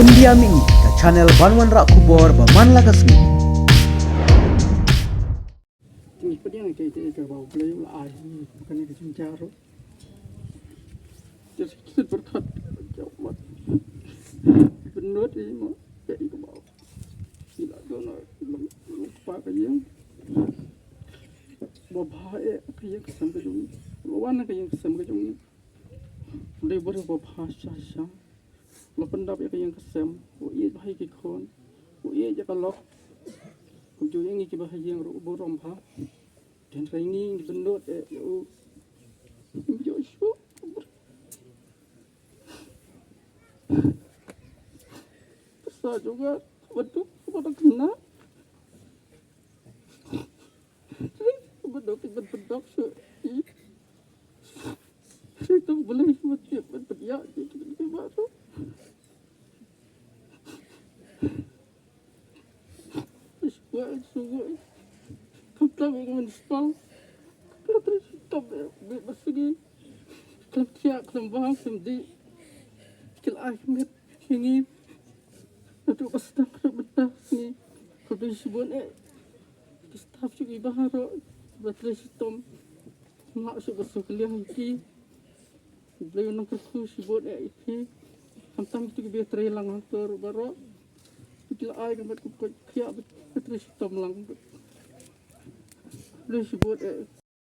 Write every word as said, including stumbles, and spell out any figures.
India Mini, ka channel ban wanrah khubor ba man la ka sngi. Ngi pdiang ïa kaei kaei kaba U Blei u la ai ha kane ka jingïaroh. Te sa kit pyrkhat, jauh mat. Pynlut ïa ma, kaei kaba ngi la don ha lem, lem kpa ka ïing. Ba bha eh ka ïing ka sem ka jong ngi. La wan ka ïing ka sem ka jong ngi. Dei ba dei ba bha sha sha. La pyndap ïa ka ïing ka sem, u ïeit bha ïa ki khun, u ïeit ïa ka lok. Kumjuh ïa ngi kiba ha ïing ruh u burom bha. Hynrei ngi ngi pynlut eh ïa u. Kumjuh shuh. Pyrsa jong nga, kaba duk, kaba duk na. Kaba duk, kaba duk shuh. Ri tu boleh mati, mati ya, jadi mati baru. Shuwa, shuwa. Khamtam ïa ka municipal. Khamtam ïa ka municipal, ïa ka municipal. Khlem thiah, khlem bam, khlem dih. Ki la ai ka met ïa ngi. Naduh ba sdang haduh mynta ngi. Khublei shibun eh. Ki staff jong ngi baroh. Ba trei shitom. Nga shu ba shu kylliang ïa ki. Khublei u nongkyrkhu shibun eh ïa phi. Khamtam kito kiba trei lang hangto ruh baroh. Ki la ai ka met ka koit ka khiah ba trei shitom lang. Khublei shibun eh.